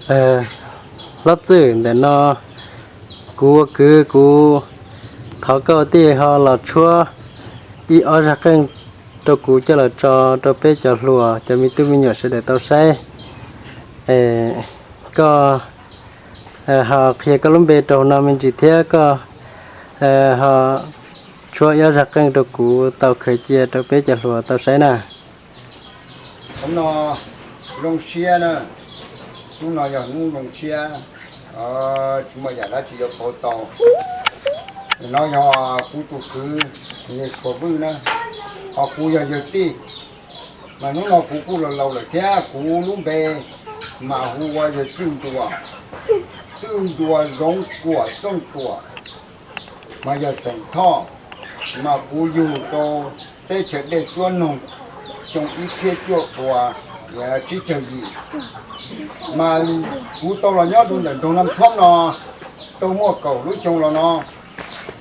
Hlob Txwj, ntawm no kuv ua kwv, kuv thov koj tij ho los tshuab ib ob zaj qeej rau kuv coj los tso rau peb cov hluas, cov me tub me nyuam sawv daws tau saib. Koj ho qhia koj lub npe rau hauv no me ntsis thiab koj ho tshuab ib ob zaj qeej rau kuv tau khaws cia rau peb cov hluas tau saib na. Hnub no zoo siab na, hnub no yog hnub zoo siab, tsis muaj yam dab tsi yuav pauv tau. No yog kuv tus kwv, yawg Tshuas Vwj na, ho kuv yog yawg tij. Mas hnub no kuv kuj laus laus lawm thiab, kuv lub npe mas hu ua yawg Txwj Ntuas, Txwj Ntuas Zoov Kuam Txooj Tuam, mas yog Txeem Thoj. Mas kuv yug rau teb chaws Dej Cuab Noog xyoo ib txhiab cuaj puas tsib caug yim. Mas kuv tau los nyob rau ntawm nroog Naj Thoob no tau muaj kaum lub xyoo los no,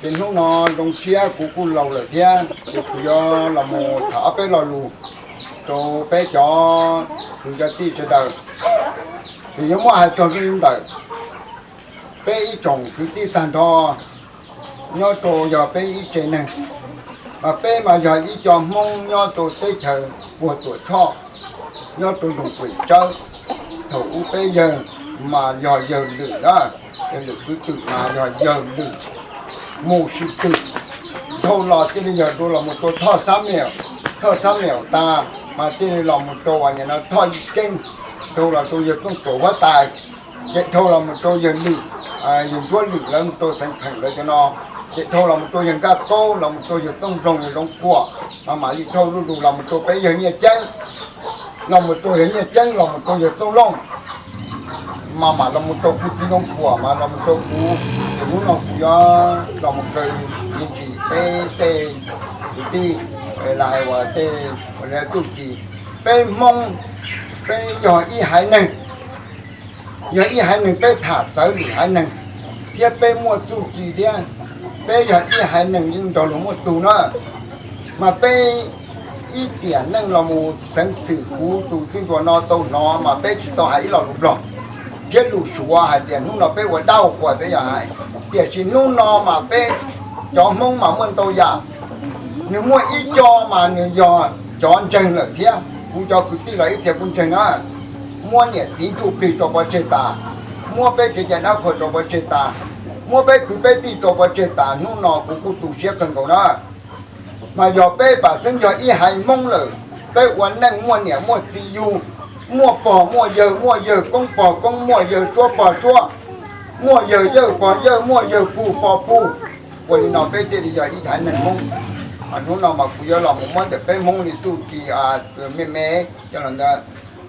ces hnub no zoo siab kuv kuj laus lawm thiab, ces kuv yuav los mus tham ob peb lo lus rau peb cov kwv cov tij sawv daws. Ces yuav muab hais txog li ntawm peb ib tsoom kwv tij tag nrho nyob rau yog peb ib tse neeg, mas peb mas yog ib co Hmoob nyob rau teb chaws Puag Tuam Tshoj, nyob rau nroog Kuam Tsawb. Thaum ub peb yawg mas yog yawg Lwm na, yawg Lwm Kwv Twm mas yog yawg Lwm Mus Sim Twm. Dhau los cia li yog rau los mus rau Thoj Xab Meem, Thoj Xab Meem tas mas cia li los mus rau uas nim no Thoj Yim Keeb, dhau los rau yawg Txooj Tuam Huab Tais, ces dhau los mus rau yawg Lwm, yawg Ntsuab Lwm lawv mus rau Xeev Pheem lawv cov no, ces dhau los mus rau yawg Nkaj Kaub, los mus rau yawg Txooj Nploog, yawg Zoov Kuam, mas mam li dhau lug los mus rau peb yawg Nyiaj Ceeb, los mus rau yawg Nyiaj Ceeb los mus rau yawg Txooj Looj, mas mam los mus rau kuv txiv Zoov Kuam, mas los mus rau kuv. Ces hnub no kuv yuav los mus kaw me ntsis peb tej kwv tij, los hais uas tej uas txuj ci. Peb Hmoob, peb yog ib haiv neeg, yog ib haiv neeg peb tham txawv lwm haiv neeg, thiab peb muaj txuj ci thiab. Peb yog ib haiv neeg yeej nrog luag muaj tug na. Mas peb ib tiam neej los mus xeev xwm kuv tus txij ntua no tau hnov mas peb tsis tau hais ib lo lus Nplog, thiab lus Suav hais tias hnub no peb ua dab ua qhuas peb yog hais. Tiam sis hnub no mas peb cov Hmoob mas muaj ntau yam, nws muaj ib co mas nws yog cov ntseeg lawm thiab, kuv cov kwv tij los ib txhia kuj ntseeg na. Muab niam txiv ntsuj plig rau pov tseg tas, muab peb kev cai dab qhuas rau pov tseg tas, muab peb kwv peb tij rau pov tseg tas, hnub no kuv kuj tu siab kawg nkaus na. Mas yog peb pam xeeb yog ib haiv Hmoob lawm, peb ua neej muaj niam muaj txiv yug, muaj pog muaj yawg, muaj yawg koob pog koob, muaj yawg suab pog suab, muaj yawg yawg pog yawg, muaj yawg pug pog pug. Ua li no peb thiaj li yog ib haiv neeg Hmoob. Hnub no mas kuv yuav los mus muab ntawm peb Hmoob li txuj ci me me coj los ntawd.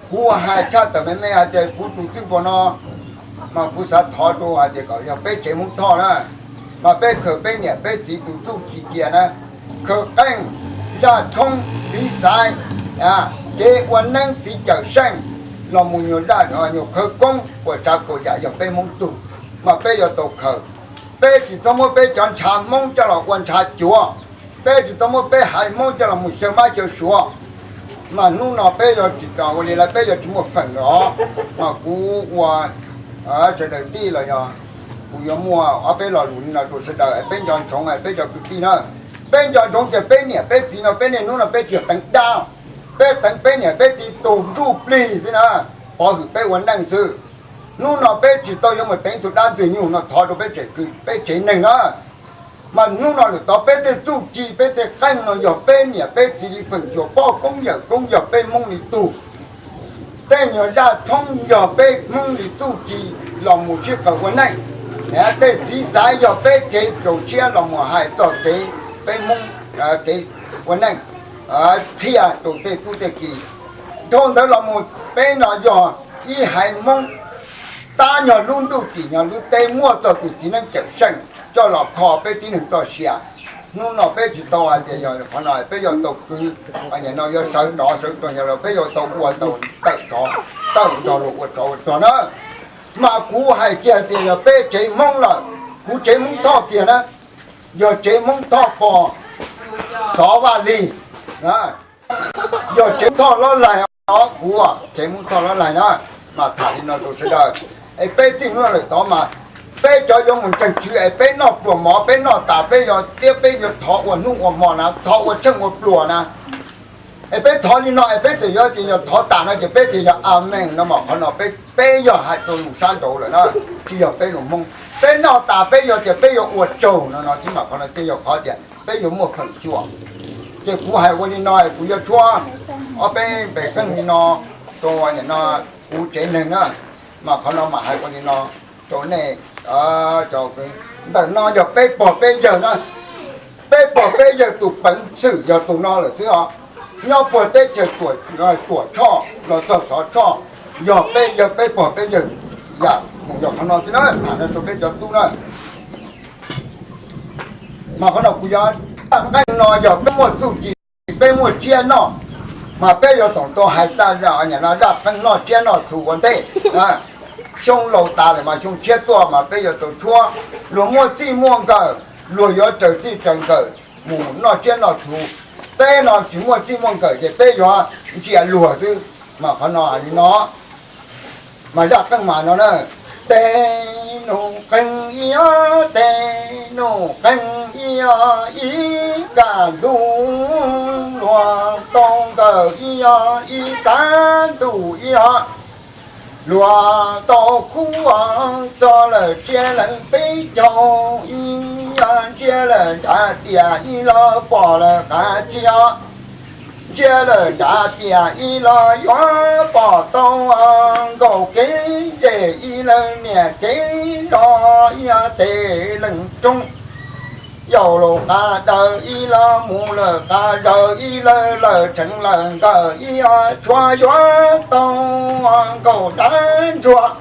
Kuv hais tshaj tawm me me hais tias kuv tus txwj npua no mas kuv xav thov rau hais tias kom yog peb tsev Hmoob Thoj na, mas peb khaws peb niam peb txiv tus txuj ci cia na, khaws qeej, zaj tshoob, txiv xaiv, kev ua neeb txiv cawm seej, los mus nyuag zaj nyuag khawv koob uas tsav kaum yam yog peb Hmoob tug, mas peb yuav tau khaws. Peb tsis txhob muab peb cov ntshav Hmoob coj los ua ntshav cuav, peb tsis txhob muab peb haiv Hmoob coj los mus xyaw mab xyaw suav. Mas hnub no peb yuav tsis ua li lawm, peb yuav tsis muaj feem los, mas kuv ua sawv daws tij los yog kuv yuav muaj ob peb lo lus no rau sawv daws peb nco ntsoov, peb cov kwv tij na. Peb nco ntsoov tias peb niam peb txiv no peb niaj hnub no peb tsis yog teev dab, peb teev peb niam peb txiv tus ntsuj plig xwb na, pov hwm peb ua neej xwb. Hnub no peb tsis tau yuav mus teev tus dab ntxwg nyoog no thov rau peb tsev neeg na. Mas hnub no lawm tod peb tej txuj ci peb tej qeej no yog peb niam peb txiv li feem xyuam pog koob yawm koob yog peb Hmoob li tug. Tej nyuag zaj tshoob yog peb Hmoob li txuj ci los mus sib qawm ua neej. Tej txiv xaiv yog peb kev rau siab los mus hais txog kev peb Hmoob kev ua neej, qhia rau tej tub tej ki. Dhau ntawd los mus peb no yog ib haiv Hmoob tab nyog lub ntuj tim nyog lub teb muaj txog tus txiv neeb cawm seej coj los kho peb tib neeg txoj sia. Hnub no peb tsis tau hais tias yog qhov no peb yuav tau kwv, nim no yuav sawv rov sawv rog, peb yuav tau ua tau tawm rog, tawm nrog luag ua tsov ua rog na. Mas kuv hais kiag tias yog peb tsev Hmoob lawm, kuv tsev Hmoob Thoj kiag na, yog tsev Hmoob Thoj pog Xov Vaj Lig, yog tsev Thoj Lob Laig os, kuv tsev Hmoob Thoj Lob Laig na. Mas tham li no rau sawv daws, es peb txij hnub no lawm tod mas peb cov yuav mus ntseeg Tswv es peb noj pluas mov, peb noj tas peb yog tiab, peb yuav thov ua hnub ua hmo na, thov ua tsheej ua pluas na. Es peb thov li no es peb txawm yuav tias yog thov tas no ces peb tias yog amees no mas qhov no peb, peb yog hais rau lus sab nraud lawm na, tsis yog peb lus Hmoob. Peb noj tas peb yog tias peb yuav ua tsaug no no xwb mas qhov no thiaj yog qhov tias peb yuav muaj feem xyuam. Ces kuv hais ua li no es kuv yuav tshuab ob peb npe kheej li no rau nim no kuv tsev neeg na, mas qhov no mas hais ua li no rau nej. Ntawm no yog peb pog peb yawg na, peb pog peb yawg tus peev xwm yog tus no lawm xwb os. Nyob puag teb chaws Tuam Tshoj los txog Xov Tshoj, yog peb yawg peb pog peb yawg, yam yog qhov no xwb na, tham no rau peb cov tub na. Mas qhov no kuv yuav, nqeej no yog peb muaj txuj ci, peb muaj tsiab noj, mas peb yuav toom tau hais zaj, zaj qeej noj tsiab noj txhu ua ntej. Xyoo laus tas lawm mas xyoo tshiab tuaj mas peb yuav tau tshuab. Luag muaj txij muaj nkawm, luag yuav raws txij raws nkawm mus noj tsiab noj txhu. Peb no tsis muaj txij muaj nkawm ces peb yuav ntsia luag xwb. Mas qhov no li no, mas zaj qeej mas no na: Tes nus qeeg ib os, tes nus qeeg ib os, ib kaj ntug luag tau nkawm ib os, ib txav ntuj ib os, luag tau kub os, txog lawm tsiab lawm peb caug ib os, tsiab lawm nrad tiam ib los pom lawm qab tsib os, tsiab lawm nrad tiam ib los yuav pom tau nkaus kev zej ib lawm niam kev zos ib os, tes leej rooj yaus lawm qab daws ib los mus lawm qab zaws ib lawm, lawm tseev lawm nkawm ib os, tshuav yuav tau nkaus dab ntsuag,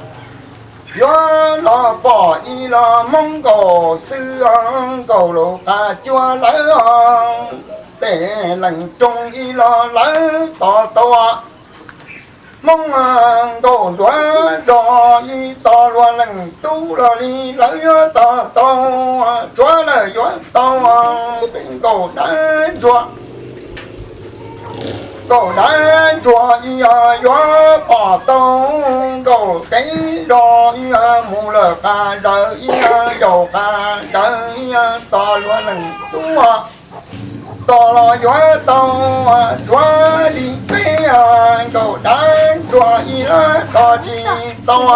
yuav los pom ib los Hmoob nkaus xwb os, nkaus lawm qab cuab lawm os, tes leej rooj ib los lawv tos tau Hmoob nkaus nruab zos ib, tos luag leej tub los li lawv yuav tos tau, tshuav lawm yuav tau peb nkaus dab ntsuag, nkaus dab ntsuag ib os, yuav pom tau nkaus kev zos ib os, mus lawm qab zaws ib os, yaus qab zaws ib os, tos luag leej tub tos los yuav tau, tshuav li peb os, nkaus dab ntsuag ib los tos tsis tau,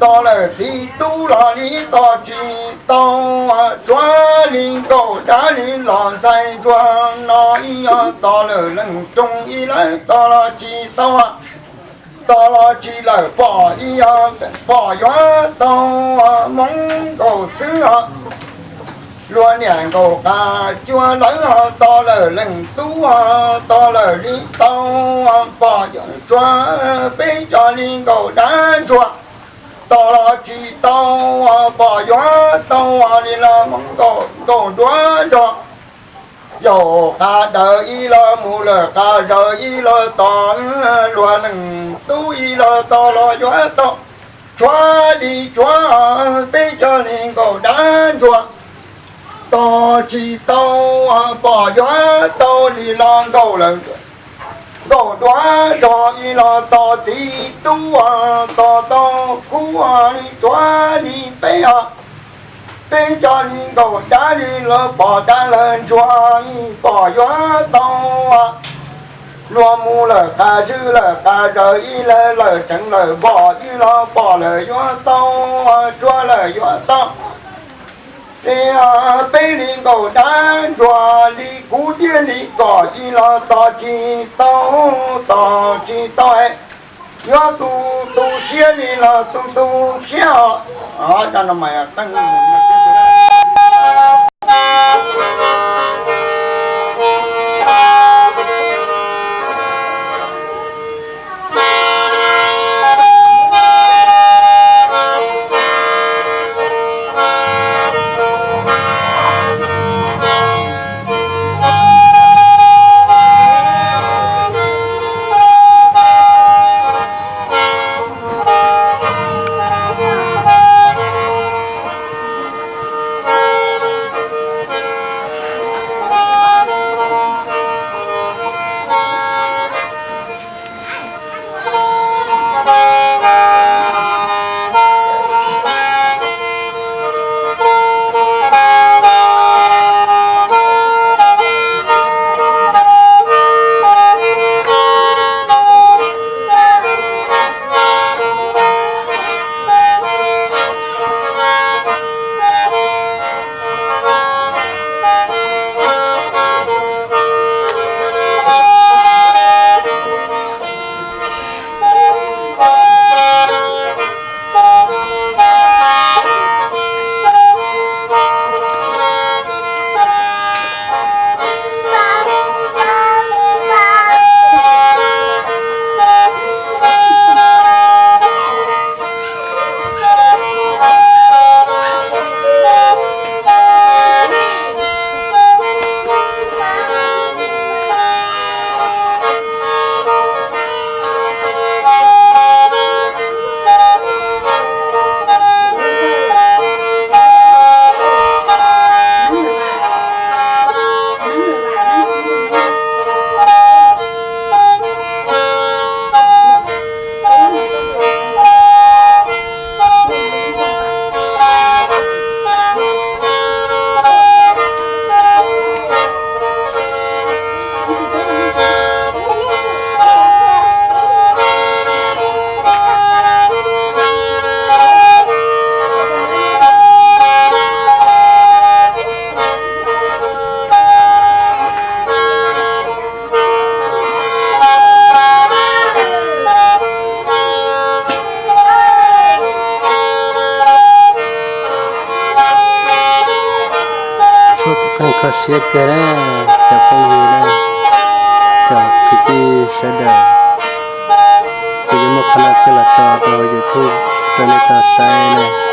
tos lawm txiv tub los li tos tsis tau, tshuav li nkaus dab li los ntxhais ntsuag no ib os, tos lawm leej rooj ib los tos los tsis tau, tos los tsis lawm pom ib os, pom yuav tau Hmoob nkaus xwb os, luag niam nkaus qab cuab lawv os, tos lawm leej tub os, tos lawm li tau, pom yuav tshuav peb cov li nkaus dab ntsuag, tos los tsis tau, pom yuav tau li los Hmoob nkaus nruab zos, yaus qab daws ib los mus lawm qab zaws ib los tos luag leej tub ib los tos los yuav tau, tshuav li tshuav peb cov li nkaus dab ntsuag, tos tsis tau, pom yuav tau li los nkaus lawm, nkaus nruab zos ib los tos txiv tub, tos tau kub li tshuav li peb os, peb cov li nkaus dab li los pom dab lawm ntsuag, pom yuav tau, luag mus lawm qab zws lawm qab zaws ib lawm, lawm tseev lawm npom ib los pom lawm yuav tau, tshuav lawm yuav tau, peb li nkaus dab ntsuag li kuv thiaj li kom ib los tos tsis tau, tos tsis tau, yuav tu tu siab li los tu tu siab os. Siab kawg na, cov phooj ywg na, cov kwv tij sawv daws, kuv yuav muab qhov no coj los tso rau YouTube rau nej tau saib na.